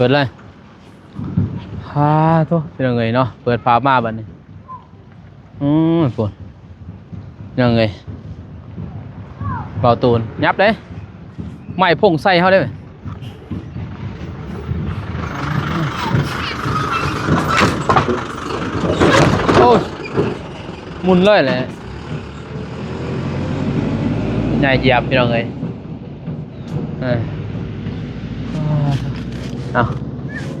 ປີດເລີຍ. ຫາໂທ້ ພີ່ນ້ອງເອີຍເນາະ ເປີດຝາມາບັດນີ້. ອືມ ພຸ້ນ ພີ່ນ້ອງເອີຍ ເບົາຕູນ ຫຍັບເດ້ ໄມ້ພົ່ງໃສ່ເຮົາເດ້. ໂອ້ຍ ໝຸ່ນເລີຍແຫຼະ ໃຫຍ່ຢຽບ ພີ່ນ້ອງເອີຍ. ເອີ ເອົາ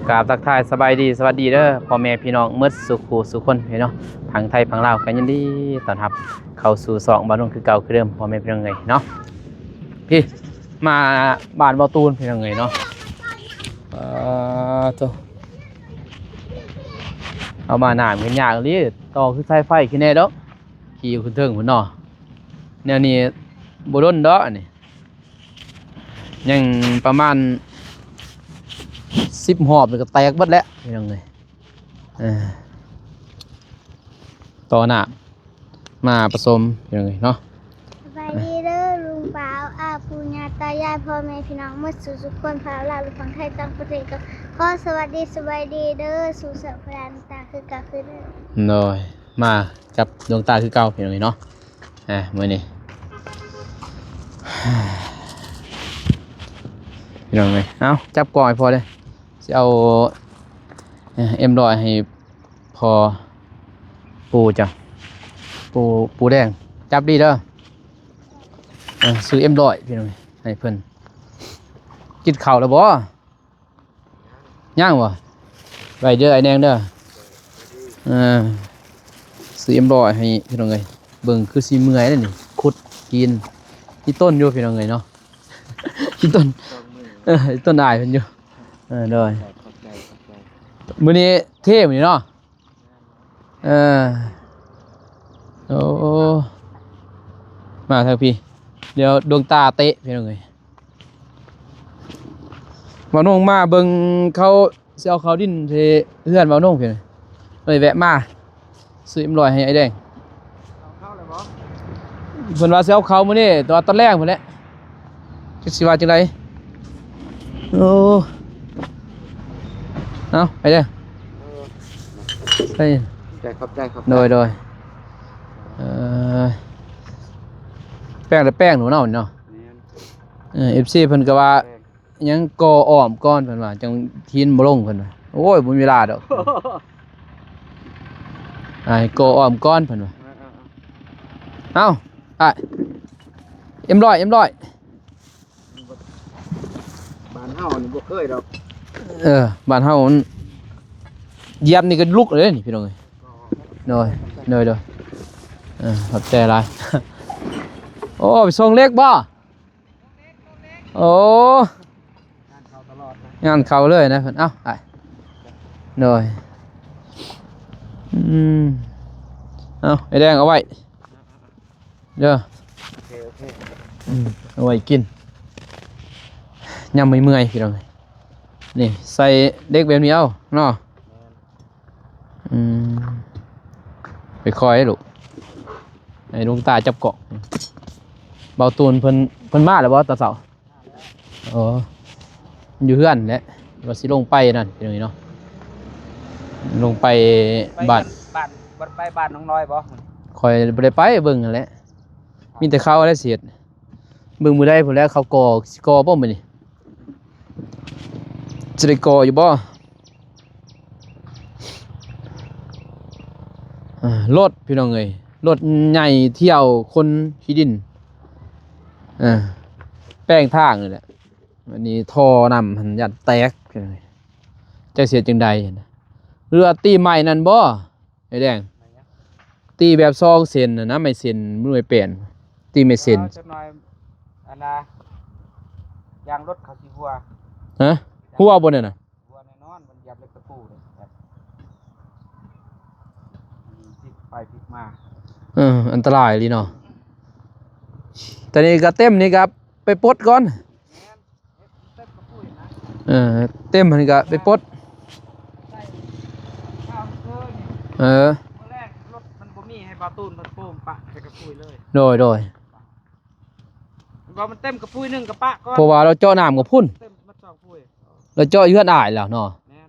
ກາບທັກທາຍສະບາຍດີ ສະຫວັດດີເດີ ພໍ່ແມ່ພີ່ນ້ອງໝົດສູ່ຄູ່ສູ່ຄົນເນາະ ທັງໄທທັງລາວ ກໍຍິນດີຕ້ອນຮັບເຂົ້າສູ່ຊ່ອງບ່າວນົງຄືເກົ່າຄືເດີມ ພໍ່ແມ່ພີ່ນ້ອງເອີຍເນາະ. ພີ້ ມາບ້ານເບົາຕູນ ພີ່ນ້ອງເອີຍເນາະ. ເອີ ໂທ້ ເອົາມານ້ຳກໍຍາກອີ່ຫຼີ ຕໍ່ຄືສາຍໄຟຂີ້ແນ່ດອກ ຂີ່ຂຶ້ນເທິງພຸ້ນເນາະ. ແນວນີ້ບໍ່ດົນດອກ ອັນນີ້ ຍັງປະມານສິບຮອບນີ້ກໍແຕກເບິດແລ້ວ ພີ່ນ້ອງເອີຍ. ເອີ ຕໍ່ນ້ຳມາປະສົມ ພີ່ນ້ອງເອີຍເນາະ. ສະບາຍດີເດີລຸງປາວ ອາປູ່ຍ່າຕາຍາຍ ພໍ່ແມ່ພີ່ນ້ອງໝົດສູ່ທຸກຄົນ ຝັ່ງລາວ ຫຼື ຝັ່ງໄທ ຕ່າງປະເທດ ກໍຂໍສະຫວັດດີ ສະບາຍດີເດີສູ່ສາວພະລານຕາ ຄືເກົ່າຄືເດີມ. ໂດຍ ມາກັບດວງຕາຄືເກົ່າ ພີ່ນ້ອງເອີຍເນາະ. ອ່າ ມື້ນີ້ ພີ່ນ້ອງເອີຍ ເອົາ ຈັບກ້ອງໃຫ້ພໍ່ເດີ້ ຊິເອົາ ເອີ ເອັມຮ້ອຍໃຫ້ພໍ່ ປູ່ເຈົ້າ ປູ່ ປູ່ແດງ ຈັບດີເດີ. ເອີ ຊື້ເອັມຮ້ອຍ ພີ່ນ້ອງເອີຍ ໃຫ້ເພິ່ນ. ກິນເຂົ້າແລ້ວບໍ່? ຍັງບໍ່? ໄວ້ເດີ ອ້າຍແດງເດີ. ເອີ ຊື້ເອັມຮ້ອຍໃຫ້ ພີ່ນ້ອງເອີຍ ເບິ່ງຄືຊິເມື່ອຍເດ້ນີ້ ຂຸດກິນ ອີ່ຕົນຢູ່ ພີ່ນ້ອງເອີຍເນາະ ອີ່ຕົນ ເອີ ອີ່ຕົນອາຍເພິ່ນຢູ່. ເອີ ໂດຍ ຂອບໃຈ ຂອບໃຈ ມື້ນີ້ເທ່ມື້ນີ້ເນາະ. ເອີ ໂອ້ ມາທາງພີ້ ດຽວດວງຕາເຕະ ພີ່ນ້ອງເອີຍ. ບ່າວນົງມາເບິ່ງເຂົາຊິເອົາເຂົ້າດິນທີ່ເຮືອນບ່າວນົງພີ້ ເລີຍແວະມາຊື້ເອັມຮ້ອຍໃຫ້ອ້າຍແດງ. ເອົາເຂົ້າແລ້ວບໍ່? ເພິ່ນວ່າຊິເອົາເຂົ້າມື້ນີ້ ແຕ່ວ່າຕອນແລງພຸ້ນແຫຼະ ຈັກຊິວ່າຈັ່ງໃດ. ໂອ້ ເອົາ ໄປເດີ ເອີ ໄປ ຂອບໃຈ ຂອບໃຈ ຂອບໃຈ ໂດຍ ໂດຍ. ເອີ ແປ້ງແຕ່ແປ້ງໜູເນາະ ເນາະ. ແມ່ນ ເອີ ເອັຟຊີ ເພິ່ນກໍວ່າ ແປ້ງ ຍັງກໍ່ອ້ອມກ່ອນ ເພິ່ນວ່າ ຈັ່ງທີນບໍ່ລົງ ເພິ່ນວ່າ. ໂອ້ຍ ບໍ່ມີເວລາດອກ ໃຫ້ກໍ່ອ້ອມກ່ອນ ເພິ່ນວ່າ. ເອີ ເອີ ເອີ ເອົາ ອ້າຍ ເອັມຮ້ອຍ ເອັມຮ້ອຍ. ບ້ານເຮົານີ້ບໍ່ເຄີຍດອກ. ເອີ ບ້ານເຮົາມັນຢຽບນີ້ກໍລຸກເລີຍນີ້ ພີ່ນ້ອງເອີຍ. ໂດຍ ໂດຍ ໂດຍ ເອີ ຂອບໃຈຫຼາຍ. ໂອ້ ໄປສົ່ງເຫຼັກບໍ່? ໂອ້ ງານເຂົ້າຕະຫຼອດນະ ງານເຂົ້າເລີຍນະເພິ່ນ. ເອົ້າ ໄປ ໂດຍ ອືມ ເອົາ ໄອ້ແດງເອົາໄວ້ເດີ ໂອເຄ ໂອເຄ ອືມ ເອົາໄວ້ກິນຍາມເມື່ອຍໆ ພີ່ນ້ອງ. ນີ້ໃສ່ເຫຼັກແບບນີ້ເອົາເນາະ. ແມ່ນ ອືມ ຄ່ອຍໆ ລູກ ໃຫ້ຫຼວງຕາຈັບກ້ອງ. ເບົາຕູນເພິ່ນ ເພິ່ນມາແລ້ວບໍ່ຕອນເຊົ້າ? ມາແລ້ວ ອໍ ຢູ່ເຮືອນແຫຼະ ວ່າຊິລົງໄປນັ້ນ ພີ່ນ້ອງເນາະ ລົງໄປ ໄປບ້ານ ບ້ານ ບ້ານ ໄປບ້ານນ້ອງນ້ອຍບໍ່? ຂ້ອຍບໍ່ໄດ້ໄປເບິ່ງຫັ້ນແຫຼະ ມີແຕ່ເຂົາແຫຼະຊິເຮັດ ເບິ່ງມື້ໃດພຸ້ນແຫຼະ ເຂົາກໍ່ ຊິກໍ່ບໍ່ມື້ນີ້? ຈະໄດ້ກໍ່ຢູ່ບໍ່? ເອີ ລົດ ພີ່ນ້ອງເອີຍ ລົດໃຫຍ່ຖ້ຽວຂົນຂີ້ດິນ ເອີ ແປງທາງນີ້ແຫຼະ. ອັນນີ້ທໍ່ນ້ຳຫັ້ນຢ້ານແຕກ ພີ່ນ້ອງເອີຍ ຈັກຊິເຮັດຈັ່ງໃດຫັ້ນນະ ຫຼືວ່າຕີໄມ້ນັ້ນບໍ່? ໄອ້ແດງ ໄມ້ຫຍັງ? ຕີແບບສອງເສັ້ນຫັ້ນນະ ໄມ້ເສັ້ນ ບໍ່ແມ່ນໄມ້ແປ້ນ ຕີໄມ້ເສັ້ນ. ເອີ ຈັກໜ່ອຍ ອັນນ່າ ຢາງລົດເຂົາຊິຮົ່ວ. ຮະ? ຮົ່ວບໍ່ນັ້ນນະ? ຮົ່ວແນ່ນອນ ມັນຢຽບເຫຼັກຕະປູເດ້ ແບບ ອືມ ພິກໄປພິກມາ. ເອີ ອັນຕະລາຍອີ່ຫຼີເນາະ. ແຕ່ນີ້ກໍເຕັມ ນີ້ກໍໄປປົດກ່ອນ. ແມ່ນ. ເອີ ເຕັມຫັ້ນກໍໄປປົດ. ເອີ ມື້ແລກລົດມັນບໍ່ມີ ໃຫ້ບ່າວຕູນເພິ່ນໂປ່ງປະໃສ່ກະປຸ້ຍເລີຍ. ໂດຍ ໂດຍ ເພາະວ່າມັນເຕັມກະປຸ້ຍໜຶ່ງກໍປະກ່ອນ ເພາະວ່າລາວເຈາະນ້ຳກັບພຸ້ນ ເຕັມໝົດສອງປຸ້ຍ. ລາວເຈາະເຮືອນອ້າຍແລ້ວເນາະ. ແມ່ນ.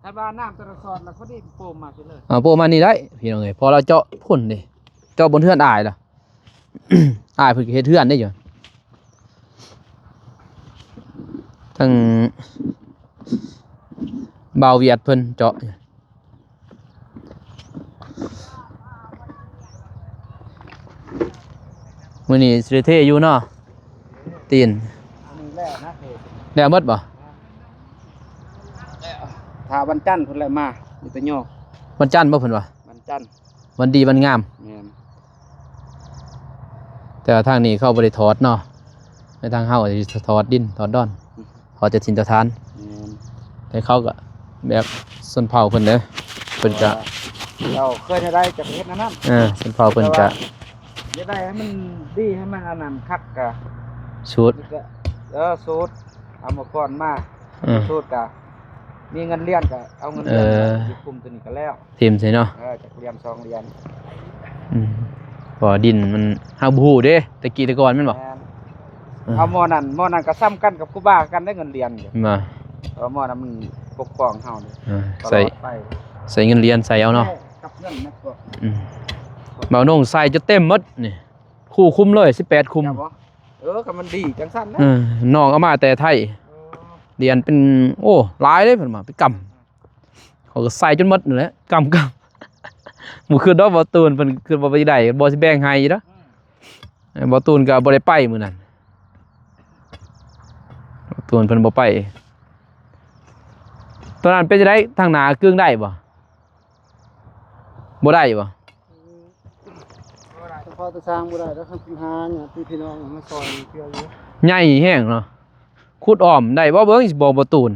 ຄັນວ່ານ້ຳແຕ່ລະຊອດລະພໍດີໂປ່ງມາພີ້ເລີຍ. ອ່າ ໂປ່ງມານີ້ໄດ້ພີ່ນ້ອງເອີຍ ເພາະລາວເຈາະພຸ້ນເດ້ ເຈາະບົນເຮືອນອ້າຍລະ ອ້າຍເພິ່ນກໍເຮັດເຮືອນໄດ້ຢູ່ ທັງບ່າວຫວຽດເພິ່ນເຈາະ. ມື້ນີ້ຊິໄດ້ເທຢູ່ເນາະ ຕີນ. ອັນນີ້ແລ້ວນະ ເທ ແລ້ວໝົດບໍ່? ຖ້າວັນຈັນພຸ້ນແຫຼະມາ ມີແຕ່ຍໍ ວັນຈັນບໍ່ເພິ່ນວ່າ? ວັນຈັນ ວັນດີວັນງາມ. ແມ່ນ. ແຕ່ວ່າທາງນີ້ເຂົາບໍ່ໄດ້ຖອດເນາະ ໃນທາງເຮົາຊິຖອດດິນຖອດດອນ ອືມ ເຂົາຈະຖິ່ນເຈົ້າຖານ. ແມ່ນ. ແຕ່ເຂົາກໍແບບຊົນເຜົ່າເພິ່ນເດ້ ເພິ່ນກໍ ເຈົ້າເຄີຍແນວໃດຈະໄປເຮັດແນວນັ້ນ. ເອີ ຊົນເຜົ່າເພິ່ນກໍ ແຕ່ວ່າຢາກໄດ້ໃຫ້ມັນດີ ໃຫ້ມັນອັນນັ້ນຄັກກະສູດ ເອີ ສູດ ເອົາມາກ່ອນມາ. ເອີ ສູດກະມີເງິນຫຼຽນກະເອົາເງິນຫຼຽນ ເອີ ມາຢູ່ຄຸມຕົວນີ້ກະແລ້ວ. ຖິ້ມໃສ່ເນາະ. ເອີ ຈັກຫຼຽນສອງຫຼຽນ. ອືມ ເພາະວ່າດິນມັນ ເຮົາບໍ່ຮູ້ເດ້ ແຕ່ກີ້ແຕ່ກ່ອນແມ່ນບໍ່? ແມ່ນ. ເອີ ເອົາໝໍ້ນັ້ນ ໝໍ້ນັ້ນກໍສ່ຳກັນກັບຄູບາຄືກັນເດ້ ເງິນຫຼຽນ. ມາ ເອີ ໝໍ້ນັ້ນມັນປົກປ້ອງເຮົາເດ້. ເອີ ຕະຫຼອດໄປ ໃສ່ ໃສ່ເງິນຫຼຽນໃສ່ເອົາເນາະ. ກັບເງິນນະພວກ. ອືມ ບ່າວນົງໃສ່ຈົນເຕັມໝົດນີ້ ຄູ່ຄຸມເລີຍ ສິບແປດຄຸມ. ເອີ ກໍມັນດີຈັ່ງຊັ້ນນະ. ເອີ ນ້ອງເອົາມາແຕ່ໄທ. ເອີ ຫຼຽນເປັນ ໂອ້ ຫຼາຍເດ້ ເພິ່ນວ່າເປັນກຳ. ເຂົາກໍໃສ່ຈົນໝົດນັ້ນແຫຼະ ກຳໆ. ບໍ່ຄິດດອກ ບ່າວຕູນເພິ່ນຄິດວ່າບໍ່ໄດ້ ບໍ່ຊິແບ່ງໃຫ້ດອກ. ອືມ ບ່າວຕູນກໍບໍ່ໄດ້ໄປມື້ນັ້ນ ບ່າວຕູນເພິ່ນບໍ່ໄປ. ຕອນນັ້ນເປັນຈັ່ງໃດ ທາງໜ້າກຶງໄດ້ບໍ່? ບໍ່ໄດ້ບໍ່? ອືມ ບໍ່ໄດ້ ສະເພາະແຕ່ຊ່າງບໍ່ໄດ້ແລ້ວ ຄັນຫາຍາດຕິພີ່ນ້ອງມາຊ່ອຍເທື່ອຢູ່. ໃຫຍ່ແຮງເນາະ ຂຸດອ້ອມໄດ້ບໍ່? ເບິ່ງຊິບອກບ່າວຕູນ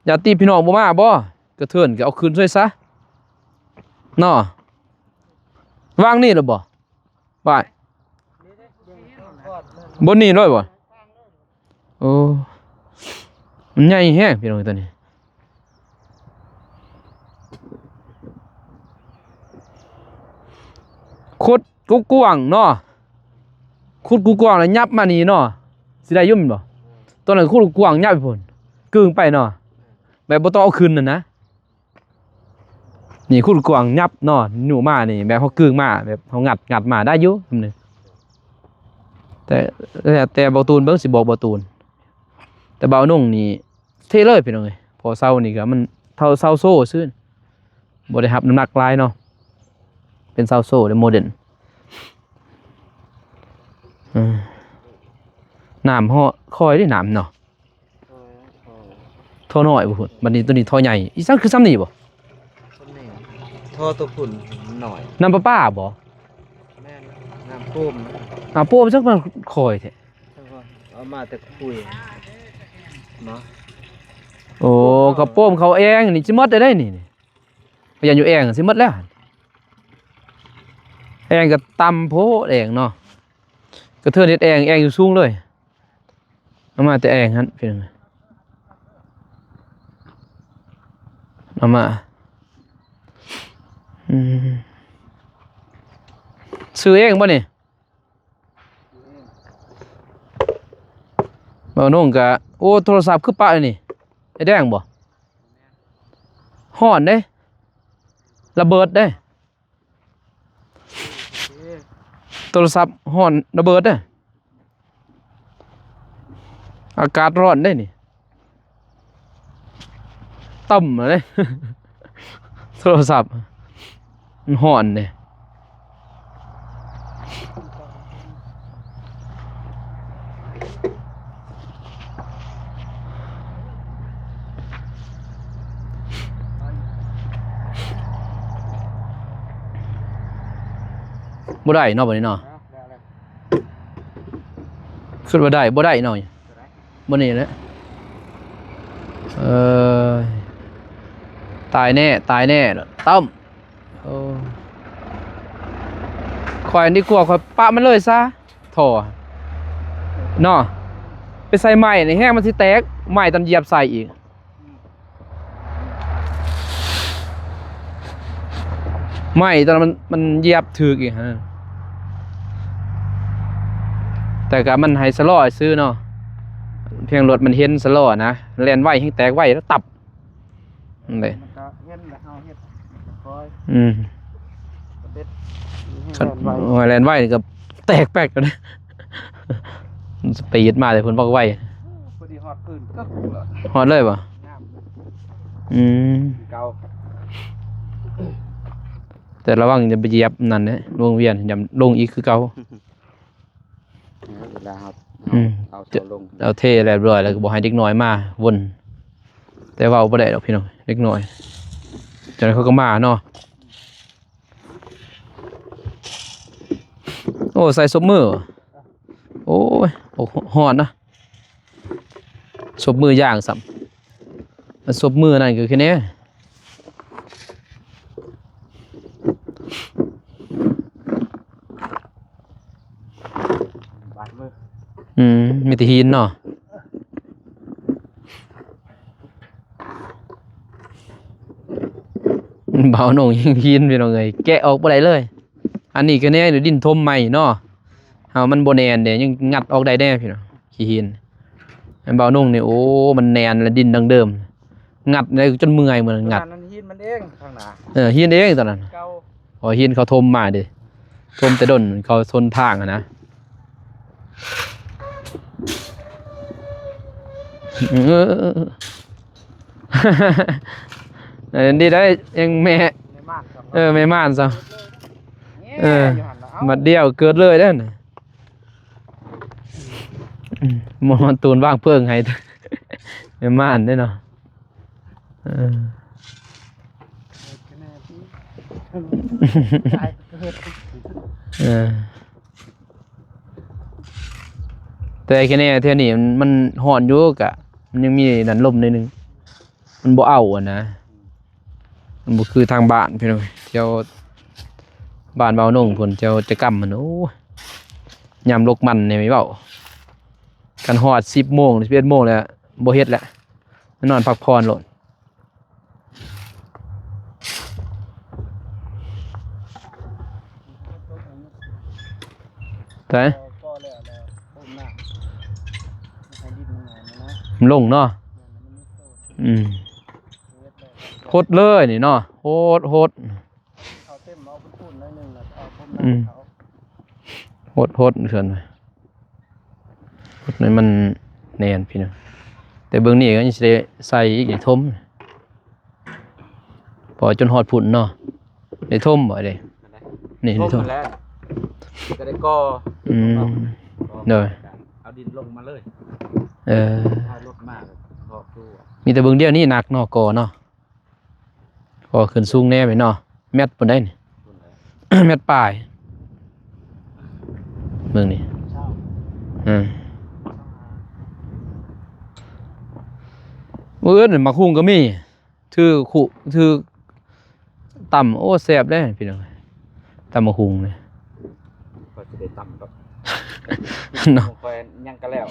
ຍາດຕິພີ່ນ້ອງບໍ່ມາບໍ່? ກະເທີນກໍເອົາຄືນຊ່ວຍຊະເນາະ. ວາງນີ້ລະບໍ່? ໄປ ບ່ອນນີ້ເລີຍບໍ່? ໂອ້ ມັນໃຫຍ່ແຮງພີ່ນ້ອງ ຕົວນີ້ ຂຸດກວ້າງໆເນາະ ຂຸດກວ້າງໆແລ້ວຫຍັບມານີ້ເນາະ ຊິໄດ້ຢູ່ແມ່ນບໍ່? ຕອນນັ້ນຂຸດກວ້າງຫຍັບໄປພຸ້ນ ກຶງໄປເນາະ ແບບບໍ່ຕ້ອງເອົາຂຶ້ນຫັ້ນນະ. ນີ້ຂຸດກວ້າງຫຍັບເນາະ ຍູ້ມານີ້ ແບບເຮົາກຶງມາ ແບບເຮົາງັດ ງັດມາໄດ້ຢູ່ສ່ຳນີ້ ແຕ່ ແຕ່ ແຕ່ບ່າວຕູນເບິ່ງ ຊິບອກບ່າວຕູນ. ແຕ່ບ່າວນົງນີ້ເທ່ເລີຍພີ່ນ້ອງເອີຍ ເພາະເສົານີ້ກໍມັນເທົ່າເສົາໂສ້ຊື່ ບໍ່ໄດ້ຮັບນ້ຳໜັກຫຼາຍເນາະ ເປັນເສົາໂສ້ເດ້ ໂມເດີນ. ອືມ ນ້ຳເຫາະ ຄ່ອຍເດ້ນ້ຳເນາະ. ທໍ່ນ້ອຍບໍ່ພຸ້ນ ບັດນີ້ໂຕນີ້ທໍ່ໃຫຍ່ ອີສັງຄືສ່ຳນີ້ບໍ່? ສ່ຳນີ້ ທໍ່ໂຕພຸ້ນໜ້ອຍ ນ້ຳປະປາບໍ່? ແມ່ນ ນ້ຳໂປ່ງ ນ້ຳໂປ່ງ ຈັກມັນຄ່ອຍແທ້ ເອົາມາແຕ່ຄຸຍເນາະ. ໂອ້ ເຂົາໂປ່ງເຂົາແອ່ງນີ້ຊິໝົດໄດ້ນີ້ ພະຍານຢູ່ແອ່ງຊິໝົດແລ້ວ ແອ່ງກໍຕ່ຳໂພດແອ່ງເນາະ ກະເທີນເຮັດແອ່ງ ແອ່ງຢູ່ສູງເລີຍ. ເອົາມາແຕ່ແອ່ງຫັ້ນພີ່ນ້ອງ ເອົາມາ ອືມ ຊື້ເອງບໍ່ນີ້? ບ່າວນົງກະ ໂອ້ ໂທລະສັບຄືປະນີ້ ໄອ້ແດງບໍ່? ຮ້ອນເດ້ ລະເບີດເດ້. ໂທລະສັບຮ້ອນລະເບີດເດ້ ອາກາດຮ້ອນເດ້ນີ້ ຕ່ຳເດ້ ໂທລະສັບ ມັນຮ້ອນເດ້. ບໍ່ໄດ້ເນາະ ບັດນີ້ເນາະ ຄິດວ່າໄດ້ ບໍ່ໄດ້ເນາະ ບໍ່ນີ້ແຫຼະ ເອີຍ ຕາຍແນ່ ຕາຍແນ່ ຕ້ອມ. ໂອ້ ຂ້ອຍນີ້ກວ່າ ຂ້ອຍປະມັນເລີຍຊະ ທໍ່ເນາະ ໄປໃສ່ໄມ້ນີ້ແຮງມັນຊິແຕກ ໄມ້ຕອນຢຽບໃສ່ອີກ ໄມ້ຕອນນັ້ນມັນ ມັນຢຽບຖືກອີກຫັ້ນ ແຕ່ກະມັນໃຫ້ຊະລໍຊື່ເນາະ ພຽງລົດມັນເຫັນສະຫຼໍ່ນະ ແລ່ນໄວແຮງ ແຕກໄວແລ້ວຕັບ ນັ້ນແຫຼະ ມັນກໍເຫັນແລ້ວເຮົາເຮັດ ມັນກໍຄ່ອຍ ອືມ ກະເດັດ ຄັນ ແລ່ນໄວ ໂອ້ຍ ແລ່ນໄວນີ້ກໍແຕກແປັກແລ້ວເດ້ ສະປີດມາແຕ່ເພິ່ນບອກໄວ ພໍດີຮອດພື້ນກຶກໂລດ ຮອດເລີຍບໍ່? ງາມ ອືມ ເກົ່າ ແຕ່ລະວັງຢ່າໄປຢຽບນັ້ນເດ້ ວົງວຽນ ຢ້ານລົງອີກຄືເກົ່າ. ເວລາເຮົາ ອືມ ເຮົາເອົາເສົາລົງ ເອົາເທຮຽບຮ້ອຍແລ້ວກໍບໍ່ໃຫ້ເດັກນ້ອຍມາວົນ ແຕ່ເວົ້າບໍ່ໄດ້ດອກພີ່ນ້ອງ ເດັກນ້ອຍ ຈັ່ງໃດເຂົາກໍມາເນາະ. ໂອ້ ໃສ່ສົບມື ໂອ້ຍ ໂອ້ ຮ້ອນນະ ສົບມືຢ່າງຊ້ຳ ສົບມືນັ້ນກໍຄືແນວ ບາດມື ອືມ ມີແຕ່ຫີນເນາະ ບ່າວໜຸ່ງຍິງຫີນ ພີ່ນ້ອງເອີຍ ແກະອອກບໍ່ໄດ້ເລີຍ. ອັນນີ້ກໍແນວດິນຖົມໃໝ່ເນາະ ເຮົາມັນບໍ່ແໜ້ນເດ້ ຍັງງັດອອກໄດ້ແດ່ພີ່ນ້ອງ ຂີ້ຫີນ ອັນບ່າວໜຸ່ງນີ້ ໂອ້ ມັນແໜ້ນແລະ ດິນດັ່ງເດີມ ງັດໄດ້ຈົນເມື່ອຍ ມື້ນັ້ນງັດ ນັ້ນຫີນມັນເອງທາງໜ້າ ເອີ ຫີນເອງຕອນນັ້ນ ເກົ່າ ເພາະຫີນເຂົາຖົມມາເດ້ ຖົມແຕ່ດົນ ເຂົາຊົນທາງຫັ້ນນະ ເອີ ອັນນີ້ໄດ້ຍັງແມ່ ແມ່ມ່ານຊ້ຳ ເອີ ແມ່ມ່ານຊ້ຳ ເອີ ບັດດຽວເກີດເລີຍເດ້ ໝໍຕູນວາງເພີງໃຫ້ ແມ່ມ່ານເດ້ເນາະ ເອີ ເອີ ແຕ່ແຄ່ແນວແຖວນີ້ມັນ ມັນຮ້ອນຢູ່ ກະມັນຍັງມີນັ້ນລົມໜ້ອຍໜຶ່ງ ມັນບໍ່ເອົາຫັ້ນນະ ມັນບໍ່ຄືທາງບ້ານພີ່ນ້ອງ ແຖວບ້ານບ່າວໜຸ່ງພຸ້ນ ແຖວຈະກຳຫັ້ນ ໂອ້ຍ ຍາມລົກມັນນີ້ມີເວົ້າ ຄັນຮອດສິບໂມງ ສິບເອັດໂມງແລ້ວ ບໍ່ເຮັດແລ້ວ ນອນພັກຜ່ອນໂລດ. ໃສ ກໍແລ້ວແລ້ວ ຕົ້ມນ້ຳ ໃຫ້ດິນມັນງາມນະ ມັນລົງເນາະ ແມ່ນ ມັນມີໂຕ ອືມ ຫົດເລີຍນີ້ເນາະ ຫົດ ຫົດ ເຂົ້າເຕັມ ເອົາປຸ້ນໆໜ້ອຍໜຶ່ງ ແລ້ວເອົາຕົ້ມນ້ຳ ອືມ ເຂົ້າ ຫົດ ຫົດ ເພິ່ນ ມັນແໜ້ນພີ່ນ້ອງ ແຕ່ເບິ່ງນີ້ກໍຍັງຊິໄດ້ໃສ່ອີກ ໄດ້ຖົມ ພໍຈົນຮອດພຸ້ນເນາະ ໄດ້ຖົມບໍ່ເດ້ ນີ້ໄດ້ຖົມ ຖົມແລ້ວ ກໍໄດ້ກໍ່ ອືມ ເອົາດິນລົງມາເລີຍ ເອີ ຖ້າລົດມາກໍເຄາະດູ ມີແຕ່ເບິ່ງດຽວນີ້ໜັກເນາະ ກໍ່ເນາະ. ກໍຂຶ້ນສູງແດ່ເວີຍເນາະ ແມັດປານໃດນີ້ ແມັດປາຍ ເບິ່ງນີ້ ເອີ ມື້ອື່ນໝາກຫຸ່ງກໍມີ ຖືຄຸ ຖືຕຳ ໂອ້ ແຊບເດ້ພີ່ນ້ອງ ຕຳໝາກຫຸ່ງນີ້ ຂ້ອຍຊິໄດ້ຕຳດອກ ເນາະ ຂ້ອຍຍັງກະແລ້ວ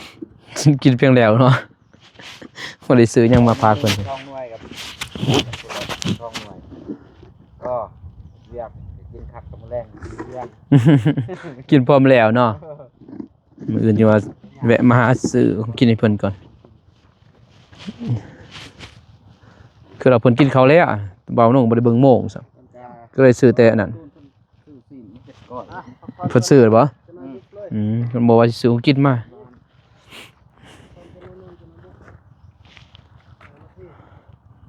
ກິນພຽງແລ້ວເນາະ. ບໍ່ໄດ້ຊື້ຫຍັງມາຝາກເພິ່ນ ສອງໜ່ວຍກັບ ສອງໜ່ວຍ ກໍວຽກໄປກິນຄັກກັບມື້ແລງຢູ່ເຮືອນ ກິນພ້ອມແລ້ວເນາະ ມື້ອື່ນຊິວ່າແວະມາຫາຊື້ຂອງກິນໃຫ້ເພິ່ນກ່ອນ ຄືວ່າເພິ່ນກິນເຂົ້າແລ້ວ ບ່າວໜຸ່ງບໍ່ໄດ້ເບິ່ງໂມງຊ້ຳ ກໍເລີຍຊື້ແຕ່ອັນນັ້ນ ຊື້ຊີ້ນເຈັດກ້ອນ ເພິ່ນຊື້ແລ້ວບໍ່? ອືມ ອືມ ເພິ່ນບອກວ່າຊິຊື້ຂອງກິນມາ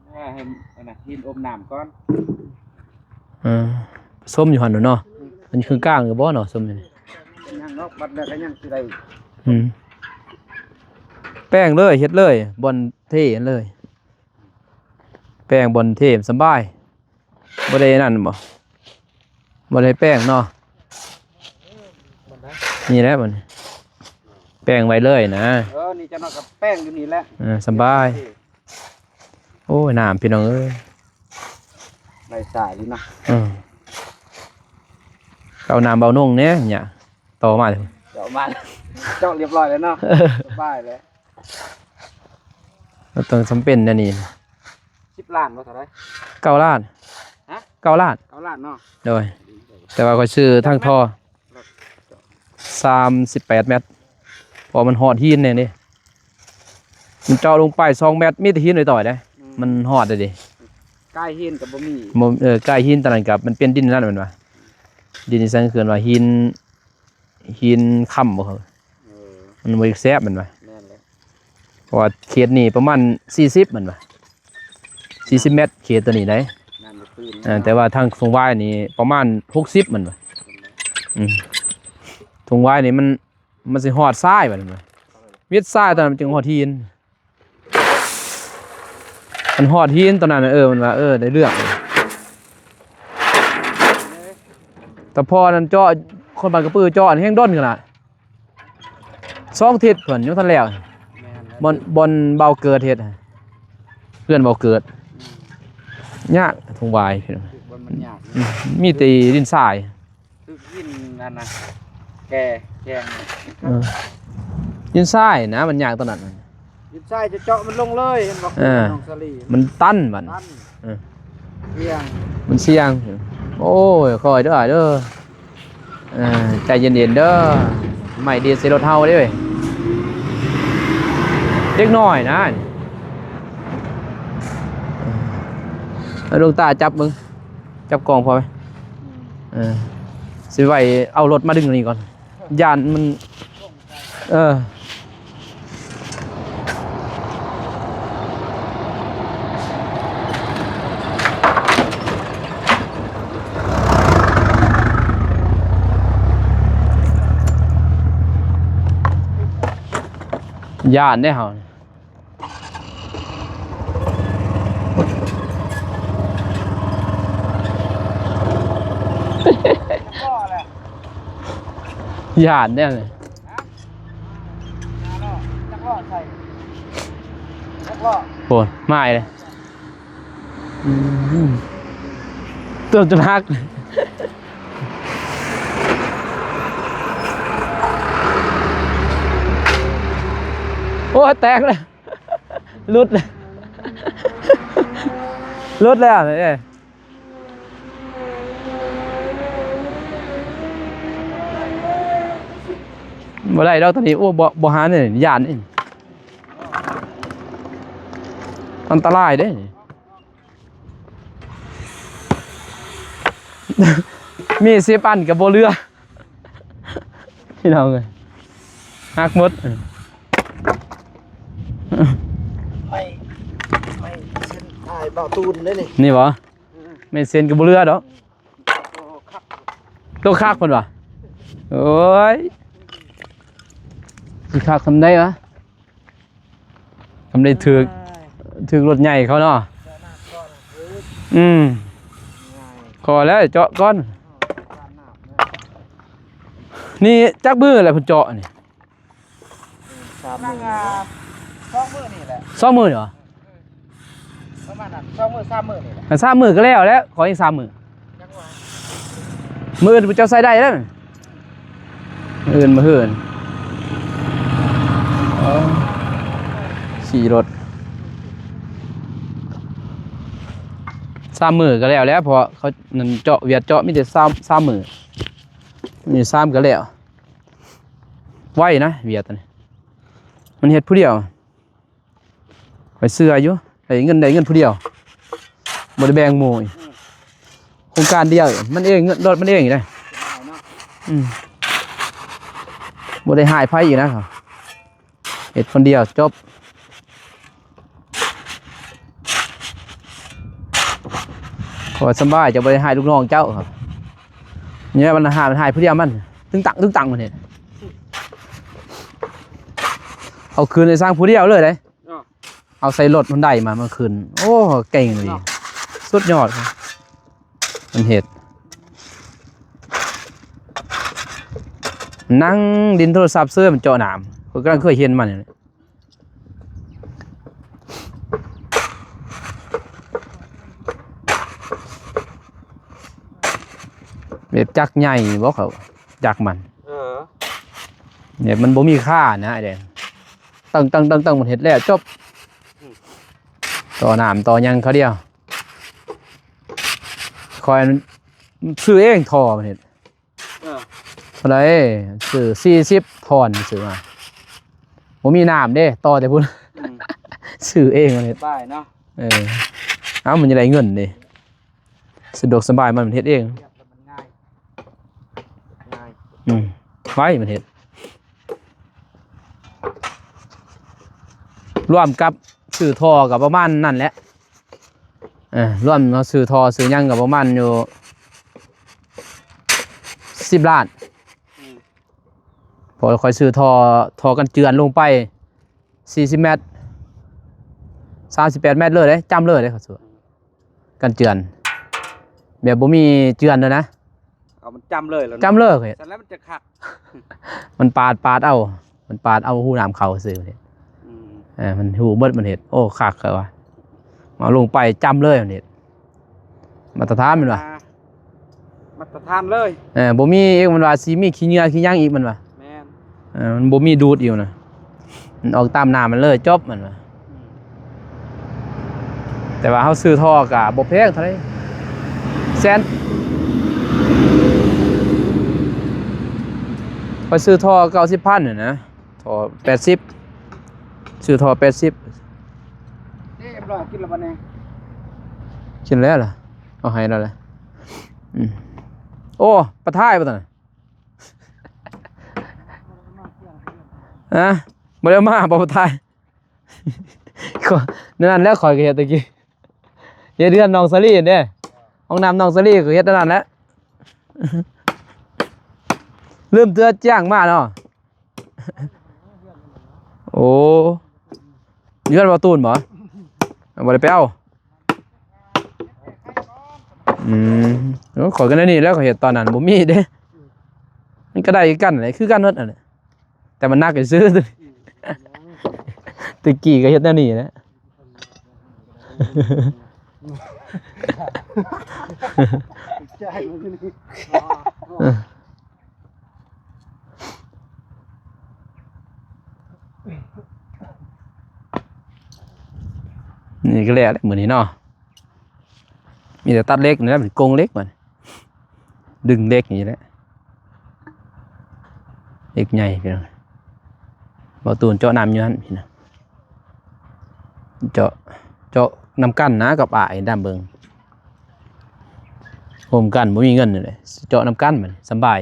ເອີ ໃຫ້ອັນນັ້ນ ຫີນອົບນ້ຳກ່ອນ ເອີ ສົມຢູ່ຫັ້ນເນາະ ມັນຄືກາງຢູ່ບໍ່ເນາະ ສົມຢູ່ນີ້ ຍັງເນາະ ບັດແລ້ວກໍຍັງຊິໄດ້ ອືມ ແປງເລີຍ ເຮັດເລີຍ ບ່ອນເທເລີຍ ແປງບ່ອນເທສະບາຍ. ບໍ່ໄດ້ນັ້ນບໍ່? ບໍ່ໄດ້ແປງເນາະ ນີ້ແຫຼະບັດນີ້ ແປງໄວ້ເລີຍນະ ເອີ ນີ້ຈັກໜ່ອຍກໍແປງຢູ່ນີ້ແຫຼະ ເອີ ສະບາຍ ໂອ້ຍ ນ້ຳພີ່ນ້ອງເອີຍ ໄດ້ສາຍຢູ່ນະ ເອີ ເອົານ້ຳເບົານົງແດ່ ຫຍັງ ຕໍ່ມາເລີຍ ເຈາະມາ ເຈາະລຽບຮ້ອຍແລ້ວເນາະ ສະບາຍແລ້ວ ຕ້ອງຈຳເປັນແນວນີ້ ສິບລ້ານບໍ່ເທົ່າໃດ? ເກົ້າລ້ານ ຮະ? ເກົ້າລ້ານ ເກົ້າລ້ານເນາະ ໂດຍ ແຕ່ວ່າຂ້ອຍຊື້ທັງທໍ່ ສາມສິບແປດແມັດ ເພາະມັນຮອດຫີນແດ່ເດ້ ມັນເຈາະລົງໄປສອງແມັດ ມີແຕ່ຫີນຕ່ອຍໆເດ້. ອືມ ມັນຮອດເດ້. ກ້າຍຫີນກໍບໍ່ມີ. ບໍ່ ເອີ ກ້າຍຫີນຕອນນັ້ນກໍມັນເປັນດິນນັ້ນແມ່ນວ່າ ດິນອີ່ສັງເອີ້ນວ່າຫີນ ຫີນຄຳບໍ່. ເອີ ມັນບໍ່ຢາກແຊບແມ່ນວ່າ. ແມ່ນແຫຼະ. ເພາະວ່າເຂດນີ້ປະມານສີ່ສິບແມ່ນວ່າ ສີ່ສິບແມັດ ເຂດຕົວນີ້ໄດ໋. ເອີ ແຕ່ວ່າທາງທົ່ງຫວາຍນີ້ປະມານຫົກສິບແມ່ນວ່າ. ອືມ ທົ່ງຫວາຍນີ້ມັນ ມັນຊິຮອດຊາຍບັດນີ້ ວິດຊາຍຕອນນັ້ນມັນຈຶ່ງຮອດຫີນ. ມັນຮອດຫີນຕອນນັ້ນ ເອີ ມັນວ່າ ເອີ ໄດ້ເລື່ອງ. ແຕ່ພໍນັ້ນເຈາະ ຄົນບ້ານກະປືເຈາະແຮ່ງດົນຂະໜາດ ສອງທິດເພິ່ນຍັງບໍ່ທັນແລ້ວ. ແມ່ນແລ້ວ. ບ່ອນ ບ່ອນເບົາເກີດເຮັດ ເພື່ອນເບົາເກີດ. ອືມ ຍາກທົ່ງຫວາຍ ຄືວ່າມັນຍາກ. ອືມ ມີແຕ່ດິນຊາຍ ຄືຫີນນັ້ນນະ ແກ່ແກງ. ເອີ ດິນຊາຍນະ ມັນຍາກຕອນນັ້ນ. ດິນຊາຍຈະເຈາະມັນລົງເລີຍ ເຫັນບໍ່? ເອີ ນ້ອງສາລີ ມັນຕັນບັດ. ຕັນ. ເອີ ສ່ຽງ ມັນສ່ຽງ. ໂອ້ຍ ຄ່ອຍເດີອ້າຍເດີ. ເອີ ໃຈເຢັນໆເດີ ໄມ້ດີດໃສ່ລົດເຮົາເດ້ເວີຍ ເດັກນ້ອຍນະ. ເອົາ ຫຼວງຕາຈັບເບິ່ງ ຈັບກ້ອງພໍໄວ້. ເອີ ຊິໄວ້ເອົາລົດມາດຶງນີ້ກ່ອນ ຢ້ານມັນ ເອີ ຢ້ານເດ້ເຮົາ. ຢ້ານແນວນີ້. ໂອ້ຍ ມາອີກແລ້ວ. ອືມ ເກືອບຈົນຫັກ. ໂອ້ຍ ແຕກແລ້ວ. ຫຼຸດແລ້ວ ຫຼຸດແລ້ວເດ້. ບໍ່ໄດ້ດອກຕອນນີ້. ໂອ້ ບໍ່ ບໍ່ຫາເດ້ ຢ້ານເດ້ ອັນຕະລາຍເດ້. ມີສິບອັນກໍບໍ່ເຫຼືອ ພີ່ນ້ອງເອີຍ ຫັກໝົດ. ໄມ້ ໄມ້ເສັ້ນອ້າຍບ່າວຕູນເດ້ນີ້ ນີ້ບໍ່? ອືມ ໄມ້ເສັ້ນກໍບໍ່ເຫຼືອດອກ. ໂຕຄັກ ໂຕຄັກເພິ່ນວ່າ. ໂອ້ຍ ຊິຄັກສ່ຳໃດວະ? ທຳໄດ້ຖືກ ຖືກລົດໃຫຍ່ເຂົາເນາະ. ອືມ ຂໍແລ້ວເຈາະກ່ອນ. ນີ້ຈັກມື້ແລ້ວເພິ່ນເຈາະນີ້? ສາມມື້ ສອງມື້ນີ້ແຫຼະ. ສອງມື້ນີ້ຫວາ? ປະມານນັ້ນ ສອງມື້ ສາມມື້ນີ້ແຫຼະ. ສາມມື້ກໍແລ້ວແຫຼະ ຂໍອີກສາມມື້. ມື້ອື່ນເຈົ້າໃຊ້ໄດ້ແລ້ວ ມື້ອື່ນ ມື້ຮື ຂີ່ລົດ ສາມມື້ກໍແລ້ວແຫຼະ ເພາະເຂົານັ້ນເຈາະ ຫວຽດເຈາະມີແຕ່ສາມ ສາມມື້ ມີສາມກໍແລ້ວ. ໄວນະ ຫວຽດນີ້ ມັນເຮັດຜູ້ດຽວ. ຂ້ອຍເຊື່ອຢູ່ ໄດ້ເງິນ ໄດ້ເງິນຜູ້ດຽວ ບໍ່ໄດ້ແບ່ງໝູ່. ອືມ ໂຄງການດຽວ ມັນເອງ ເງິນລົດມັນເອງເດ້. ອືມ ບໍ່ໄດ້ໃຫ້ໃຜອີກນະ ເຮັດຄົນດຽວຈົບ. ຂ້ອຍສະບາຍ ເຈົ້າບໍ່ໄດ້ໃຫ້ລູກນ້ອງເຈົ້າ. ນີ້ມັນຫາ ມັນໃຫ້ຜູ້ດຽວມັນ ຕຶງຕັງ ຕຶງຕັງ ມັນເຮັດ ເອົາຄືນໃຫ້ຊ່າງຜູ້ດຽວເລີຍເດ້. ເອົາໃສ່ລົດຮອນໄດມາ ມາຂຶ້ນ. ໂອ້ ເກັ່ງອີ່ຫຼີ ສຸດຍອດ ມັນເຮັດ ນັ່ງຫຼິ້ນໂທລະສັບເຊີຍ ມັນເຈາະນ້ຳ. ຂ້ອຍກຳລັງເຄີຍເຫັນມັນນີ້ ແບບຈັກໃຫຍ່ບໍ່ເຂົາ ຈັກມັນ. ເອີ ແບບມັນບໍ່ມີຄ່ານະ ໄອ້ແດງ ຕຶ້ງໆໆໆ ມັນເຮັດແລ້ວຈົບ. ອືມ ຕໍ່ນ້ຳຕໍ່ຫຍັງເຂົາດຽວ. ຂ້ອຍຊື້ເອງທໍ່ມັນເຮັດ. ເອີ ເທົ່າໃດ? ຊື້ສີ່ສິບ ຜ່ອນ ຊື້ມາ ບໍ່ມີນ້ຳເດ້ ຕໍ່ແຕ່ພຸ້ນ. ອືມ ຊື້ເອງມັນເຮັດ ສະບາຍເນາະ ເອີ ເອົ້າ ມັນຈະໄດ້ເງິນເດ້ ສະດວກສະບາຍ ມັນເຮັດເອງ ມັນງ່າຍ ງ່າຍ ອືມ ໄວ ມັນເຮັດ ລວມກັບຊື້ທໍ່ກໍປະມານນັ້ນແຫຼະ ເອີ ລວມເນາະ ຊື້ທໍ່ຊື້ຫຍັງກໍປະມານຢູ່ສິບລ້ານ ອືມ ເພາະຂ້ອຍຊື້ທໍ່ ທໍ່ກັນເຈື່ອນລົງໄປສີ່ສິບແມັດ ສາມສິບແປດແມັດເລີຍເດ້ ຈ້ຳເລີຍເດ້ ກັນເຈື່ອນ ແບບບໍ່ມີເຈື່ອນເລີຍນະ ເອົາມັນຈ້ຳເລີຍແລ້ວເນາະ ຈ້ຳເລີຍ ຊັ້ນແລ້ວມັນຈະຄັກ ມັນປາດ ປາດເອົາ ມັນປາດເອົາຮູນ້ຳເຂົ້າຊື່ເດ້ ອືມ ເອີ ມັນຮູ້ໝົດ ມັນເຮັດ ໂອ້ ຄັກເຂົາວ່າ ເອົາລົງໄປຈ້ຳເລີຍ ມັນເຮັດ ມາດຕະຖານແມ່ນບໍ່? ມາດຕະຖານເລີຍ ເອີ ບໍ່ມີອີກ ມັນວ່າຊິມີຂີ້ເຫຍື້ອຂີ້ຫຍັງອີກ ມັນວ່າ ແມ່ນ ເອີ ມັນບໍ່ມີດູດອີກນະ ມັນອອກຕາມນ້ຳມັນເລີຍ ຈົບ ມັນວ່າ ອືມ ແຕ່ວ່າເຮົາຊື້ທໍ່ກໍບໍ່ແພງເທົ່າໃດ ແສນ ຂ້ອຍຊື້ທໍ່ເກົ້າສິບພັນຫັ້ນນະ ທໍ່ແປດສິບ ຊື້ທໍ່ແປດສິບ ເດ້ ເອັມຮ້ອຍກິນແລ້ວບັດນີ້ ກິນແລ້ວລະ ເອົາໃຫ້ແລ້ວລະ ອືມ ໂອ້ ປາທາຍບໍ່ຕອນນັ້ນ ຮະ ບໍ່ໄດ້ມາບໍ່ປາທາຍ ກໍນັ້ນແຫຼະ ຂ້ອຍກໍເຮັດຕະກີ້ ເຮັດເຮືອນນ້ອງສາລີຫັ້ນເດ້ ຫ້ອງນ້ຳນ້ອງສາລີກໍເຮັດອັນນັ້ນແຫຼະ ລືມເທື່ອຈ້າງມາເນາະ ໂອ້ ຢູ່ເຮືອນບ່າວຕູນບໍ່? ບໍ່ໄດ້ໄປເອົາ ອືມ ໂອ້ ຂ້ອຍກໍແນວນີ້ແຫຼະ ຂ້ອຍເຮັດຕອນນັ້ນບໍ່ມີເດ້ ມັນກໍໄດ້ຄືກັນແຫຼະ ຄືກັນໝົດຫັ້ນແຫຼະ ແຕ່ມັນໜັກຊື່ໆ ແຕ່ກີ້ກໍເຮັດແນວນີ້ແຫຼະ ນີ້ກໍແລ້ວແຫຼະມື້ນີ້ເນາະ ມີແຕ່ຕັດເຫຼັກນີ້ແຫຼະ ເປັນກົງເຫຼັກບັດນີ້ ດຶງເຫຼັກນີ້ແຫຼະ ເຫຼັກໃຫຍ່ພີ່ນ້ອງ ບ່າວຕູນເຈາະນ້ຳຢູ່ຫັ້ນພີ່ນ້ອງ ເຈາະ ເຈາະນຳກັນນະກັບອ້າຍດຳເບິ່ງ ໂຮມກັນ ບໍ່ມີເງິນນີ້ແຫຼະ ເຈາະນຳກັນບັດນີ້ ສຳບາຍ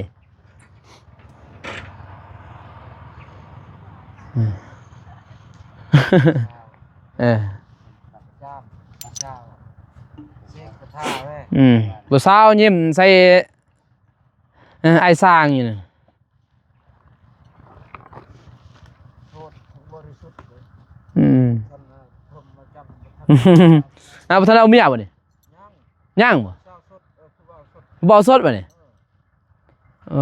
ອືມ ເອີ ອືມ ຜູ້ສາວຍິ້ມໃສ່ ເອີ ອ້າຍຊ່າງຢູ່ນະ ອືມ ອ້າວ ບໍ່ທັນເອົາເມຍບໍ່ນີ້? ຍັງ ຍັງບໍ່? ຜູ້ບ່າວໂສດບັດນີ້ ເອີ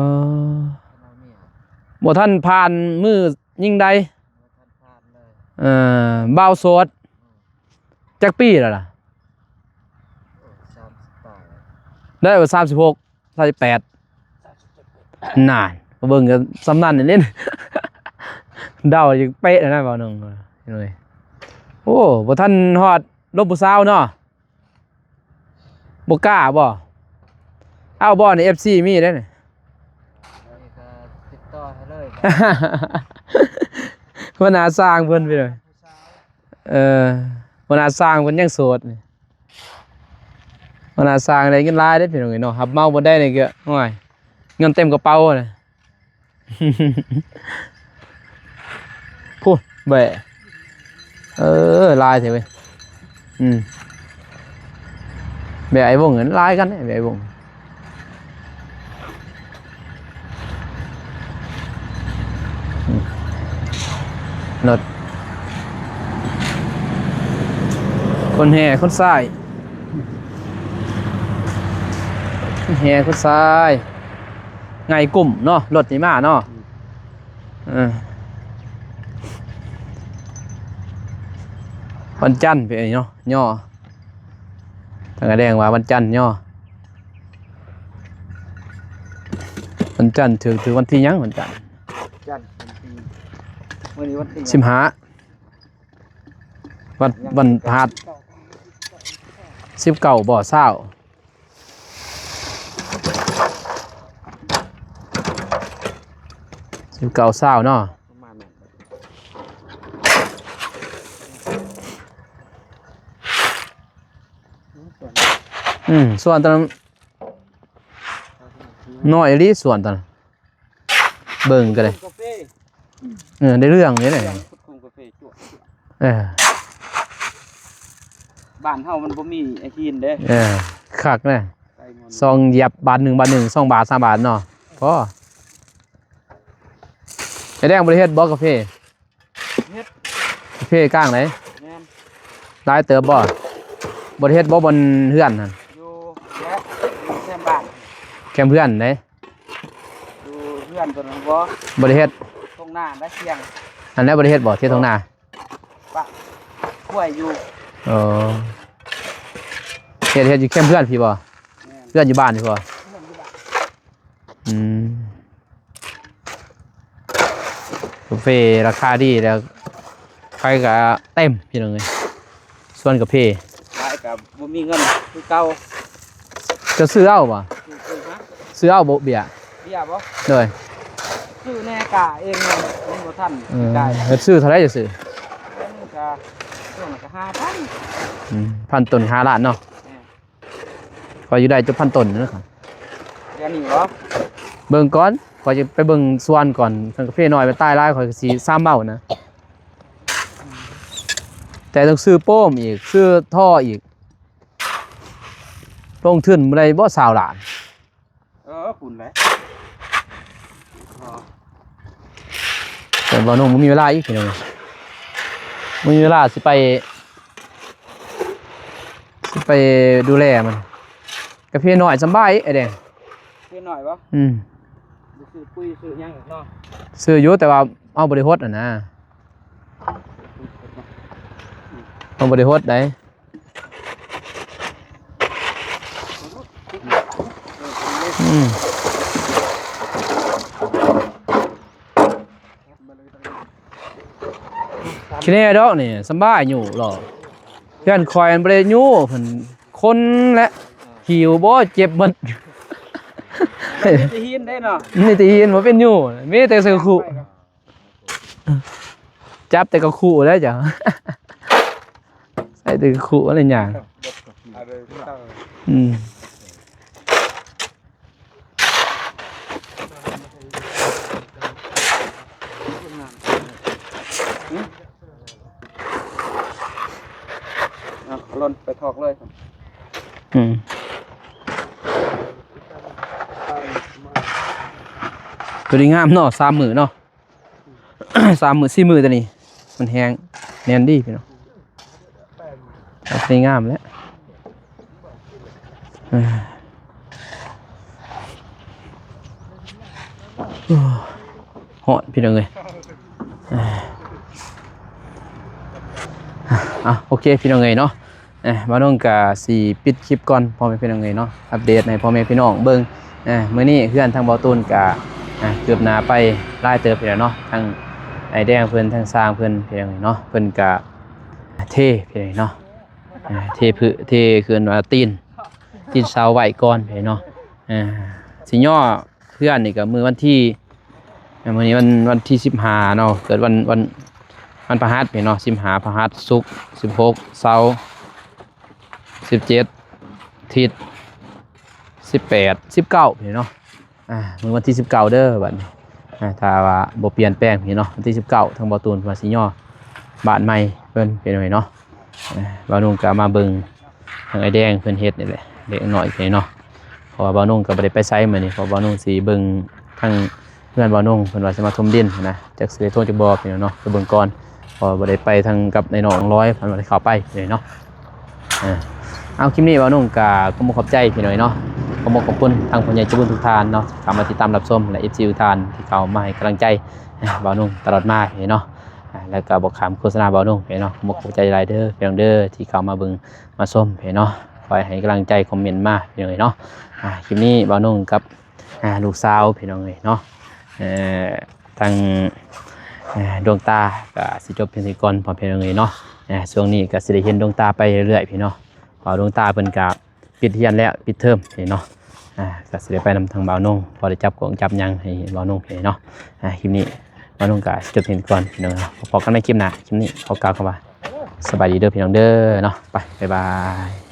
ບໍ່ທັນຜ່ານມື້ຍິງໃດ ບໍ່ທັນຜ່ານເລີຍ ເອີ ບ່າວໂສດ ອືມ ຈັກປີແລ້ວລະ? ໂອ້ຍ ສາມສິບປາຍ ໄດ້ບໍ່? ສາມສິບຫົກ ສາມສິບແປດ ນັ້ນ ມາເບິ່ງກໍສ່ຳນັ້ນນີ້ ເດົາຢູ່ເປະແລ້ວນະ ບ່າວໜຸ່ງ ໂອ້ ບໍ່ທັນຮອດລົມຜູ້ສາວເນາະ. ບໍ່ກ້າບໍ່? ເອົາບໍ່ນີ້ ເອັຟຊີ ມີເດ້ນີ້ ນີ້ກໍຕິດຕໍ່ໃຫ້ເລີຍ ຫົວໜ້າຊ່າງເພິ່ນພີ່ນ້ອງ ເອີ ຫົວໜ້າຊ່າງເພິ່ນຍັງໂສດນີ້ ຫົວໜ້າຊ່າງໄດ້ເງິນຫຼາຍເດ້ພີ່ນ້ອງເອີຍເນາະ ຮັບເໝົາບໍ່ໄດ້ນີ້ກໍ ໂອ້ຍ ເງິນເຕັມກະເປົານະ. ພຸ້ນ ແບະ ເອີ ຫຼາຍແທ້ເວີຍ ອືມ ແບະໄອ້ວົງນັ້ນຫຼາຍກັນ ແບະໄອ້ວົງ ອືມ ລົດ ຄົນແຫ່ຄົນຊາຍ ຄົນແຫ່ຄົນຊາຍ ໄງກຸ້ມເນາະ ລົດນີ້ມາເນາະ ອືມ ເອີ ວັນຈັນໄປເນາະ ຍໍ ທາງກະແດງວ່າວັນຈັນຍໍ ວັນຈັນ ຖືກ ຖືກວັນທີຫຍັງວັນຈັນ? ຈັນ ວັນທີ ມື້ນີ້ວັນທີ ສິບຫ້າ ວັນ ວັນພະຫັດ ສິບເກົ້າບໍ່ ຊາວ ສິບເກົ້າ ຊາວເນາະ ປະມານນັ້ນ ສວນ ອືມ ສວນຕອນນັ້ນ ນ້ອຍອີ່ຫຼີສວນຕອນນັ້ນ ເບິ່ງກໍໄດ້ ກາເຟ ເອີ ໄດ້ເລື່ອງເດ້ ຂຸດຂຸມກາເຟ ເອີ ບ້ານເຮົາມັນບໍ່ມີໄອ້ຫີນເດ້ ເອີ ຄັກນະ ສອງຢຽບ ບາດໜຶ່ງ ບາດໜຶ່ງ ສອງບາດ ສາມບາດເນາະ ພໍ. ໄອ້ແດງບໍ່ໄດ້ເຮັດບໍ່ກາເຟ? ເຮັດ ເພກາງໃດ? ແມ່ນ ຫຼາຍເຕີບບໍ່? ບໍ່ໄດ້ເຮັດບໍ່ບ່ອນເຮືອນຫັ້ນ? ຢູ່ແຫຼະ ຢູ່ແຄມບ້ານ ແຄມເຮືອນໃດ? ຢູ່ເຮືອນຕົວນັ້ນບໍ່? ບໍ່ໄດ້ເຮັດ ທົ່ງນາໄດ້ສຽງ ອັນນັ້ນບໍ່ໄດ້ເຮັດບໍ່? ເຮັດທົ່ງນາ ປະ ຫ້ວຍຢູ່ ອໍ ເຮັດ ເຮັດຢູ່ແຄມເຮືອນພີ້ບໍ່? ແມ່ນ ເຮືອນຢູ່ບ້ານພີ້ບໍ່? ເຮືອນຢູ່ບ້ານ ອືມ ກາເຟລາຄາດີແລ້ວ ໃຜກໍເຕັມພີ່ນ້ອງເອີຍ ສວນກາເຟ ຂາຍກໍບໍ່ມີເງິນຄືເກົ່າ ຈະຊື້ເອົາບໍ່? ຊື້ ຊື້ຫາ ຊື້ເອົາບໍ່ເບຍ? ເບຍບໍ່? ໂດຍ ຊື້ແດ່ກາເອງເນາະ ມັນບໍ່ທັນ ເອີ ກາຍ ເຮັດຊື້ເທົ່າໃດຈະຊື້? ອັນນີ້ກໍ ຊ່ວງນັ້ນກໍຫ້າພັນ ອືມ ພັນຕົ້ນຫ້າລ້ານເນາະ ແມ່ນ. ຂ້ອຍຢາກໄດ້ຈັກພັນຕົ້ນນະ ດຽວນີ້ບໍ? ເບິ່ງກ່ອນ ຂ້ອຍຈະໄປເບິ່ງສວນກ່ອນ ຄັນກາເຟນ້ອຍມັນຕາຍຫຼາຍ ຂ້ອຍກໍຊິຊ້ຳເອົານະ ແຕ່ຕ້ອງຊື້ໂປ້ມອີກ ຊື້ທໍ່ອີກ ລົງທຶນບໍ່ໄດ້ບໍ່ຊາວລ້ານ? ເອີ ພຸ້ນແຫຼະ ແຕ່ບ່າວນົງບໍ່ມີເວລາອີກພີ່ນ້ອງ ບໍ່ມີເວລາຊິໄປ ຊິໄປດູແລມັນ ກາເຟນ້ອຍສຳບາຍ ໄອ້ແດງ ກາເຟນ້ອຍບໍ? ອືມ ໄປຊື້ປຸ໋ຍຊື້ຫຍັງອີກເນາະ ຊື້ຢູ່ ແຕ່ວ່າເຮົາບໍ່ໄດ້ຫົດຫັ້ນນະ ເຮົາບໍ່ໄດ້ຫົດໃດ ອືມ ຂີ້ແນ່ດອກນີ້ ສຳບາຍຢູ່ຫຼໍ່ ເຮືອນຂ້ອຍມັນບໍ່ໄດ້ຢູ່ ເພິ່ນຄົນແຫຼະ ຫິວບໍ່ເຈັບໝົດ ມີແຕ່ຫີນເດ້ເນາະ ມີແຕ່ຫີນ ບໍ່ເປັນຢູ່ ມີແຕ່ໃສ່ຄຸ ຈັບແຕ່ກະຄຸແລ້ວເຈົ້າ ໃສ່ແຕ່ກະຄຸແລ້ວຍ່າງ ອືມ ເອົາລົນໄປຖອກເລີຍ ອືມ ຕົວນີ້ງາມເນາະ ສາມມື້ເນາະ. ສາມມື້ສີ່ມື້ຕົວນີ້ ມັນແຮງແໜ້ນດີພີ່ນ້ອງ ສວຍງາມແຫຼະ ເອີ ໂອ້ ຮ້ອນພີ່ນ້ອງເອີຍ ເອີ ອ່ະ ໂອເຄພີ່ນ້ອງເອີຍເນາະ. ເອີ ບ່າວນົງກະຊິປິດຄລິບກ່ອນ ພໍ່ແມ່ພີ່ນ້ອງເອີຍເນາະ ອັບເດດໃຫ້ພໍ່ແມ່ພີ່ນ້ອງເບິ່ງ. ເອີ ມື້ນີ້ເຮືອນທາງບ່າວຕູນກະ ອ່າ ຄືບໜ້າໄປຫຼາຍເຕີບແລ້ວເນາະ ທັງອ້າຍແດງເພິ່ນ ທັງຊ່າງເພິ່ນພີ່ນ້ອງເອີຍເນາະ ເພິ່ນກະເທພີ່ນ້ອງເອີຍເນາະ ເອີ ເທພື້ນ ເທຄືນວ່າຕີນ ຕີນເສົາໄວ້ກ່ອນພີ່ນ້ອງເນາະ ເອີ ຊິຍໍ ເຮືອນນີ້ກໍມື້ວັນທີ ມື້ນີ້ວັນ ວັນທີສິບຫ້າເນາະ ເກີດວັນ ວັນ ວັນພະຫັດເນາະ ສິບຫ້າພະຫັດ ສຸກສິບຫົກ ເສົາສິບເຈັດ ທິດສິບແປດ ສິບເກົ້າເນາະ ອ່າ ມື້ວັນທີສິບເກົ້າເດີບັດນີ້ ອ່າ ຖ້າວ່າບໍ່ປ່ຽນແປງເນາະ ວັນທີສິບເກົ້າ ທາງບ່າວຕູນວ່າຊິຍໍບ້ານໃໝ່ເພິ່ນເນາະ ອ່າ ບ່າວນຸ່ງກໍມາເບິ່ງ ທາງອ້າຍແດງເພິ່ນເຮັດນີ້ແຫຼະ ເລັກນ້ອຍນີ້ເນາະ ເພາະວ່າບ່າວນຸ່ງກໍບໍ່ໄດ້ໄປໃສມື້ນີ້ ເພາະບ່າວນຸ່ງຊິເບິ່ງທາງເຮືອນບ່າວນຸ່ງ ເພິ່ນວ່າຊິມາຖົມດິນນະ ຈັກຊິໄດ້ຖົມຈັກບໍ່ພີ່ນ້ອງເນາະ ໄປເບິ່ງກ່ອນ ເພາະວ່າບໍ່ໄດ້ໄປທາງກັບອ້າຍນ້ອງລອຍ ເພິ່ນວ່າຊິເຂົ້າໄປນີ້ເນາະ ເອີ ເອົາ ຄລິບນີ້ບ່າວນຸ່ງກໍຂອບອົກຂອບໃຈພີ່ນ້ອງເນາະ ຂອບອົກຂອບຄຸນທາງຜູ້ໃຫຍ່ໃຈບຸນທຸກທ່ານເນາະ ທີ່ເຂົ້າມາຕິດຕາມຮັບຊົມ ແລະ ເອັຟຊີ ທຸກທ່ານທີ່ເຂົ້າມາໃຫ້ກຳລັງໃຈບ່າວນຸ່ງຕະຫຼອດມານີ້ເນາະ ແລ້ວກໍບໍ່ຂ້າມໂຄສະນາບ່າວນຸ່ງເນາະ ຂອບອົກຂອບໃຈຫຼາຍເດີພີ່ນ້ອງເດີ ທີ່ເຂົ້າມາເບິ່ງ ມາຊົມເນາະ ຄອຍໃຫ້ກຳລັງໃຈ ຄອມເມັນມາພີ່ນ້ອງເອີຍເນາະ ອ່າ ຄລິບນີ້ບ່າວນຸ່ງກັບ ອ່າ ລູກສາວພີ່ນ້ອງເອີຍເນາະ ເອີ ທາງ ອ່າ ດວງຕາກໍຊິຈົບພຽງເທົ່ານີ້ກ່ອນ ພໍ່ແມ່ພີ່ນ້ອງເອີຍເນາະ ອ່າ ຊ່ວງນີ້ກໍຊິໄດ້ເຫັນດວງຕາໄປເລື້ອຍໆ ພີ່ນ້ອງ ເພາະວ່າດວງຕາເພິ່ນກໍປິດຮຽນແລ້ວ ປິດເທີມພີ່ນ້ອງເນາະ ອ່າ ກໍຊິໄດ້ໄປນຳທາງບ່າວນຸ່ງ ພໍໄດ້ຈັບກອງຈັບຫຍັງໃຫ້ບ່າວນຸ່ງພີ່ນ້ອງເນາະ ອ່າ ຄລິບນີ້ບ່າວນຸ່ງກໍຈົບພຽງເທົ່ານີ້ກ່ອນ ພີ່ນ້ອງເນາະ ພໍ້ກັນໃໝ່ຄລິບໜ້າ ຄລິບນີ້ຂໍກ່າວຄຳວ່າ ສະບາຍດີເດີພີ່ນ້ອງເດີເນາະ ໄປ ບາຍບາຍ.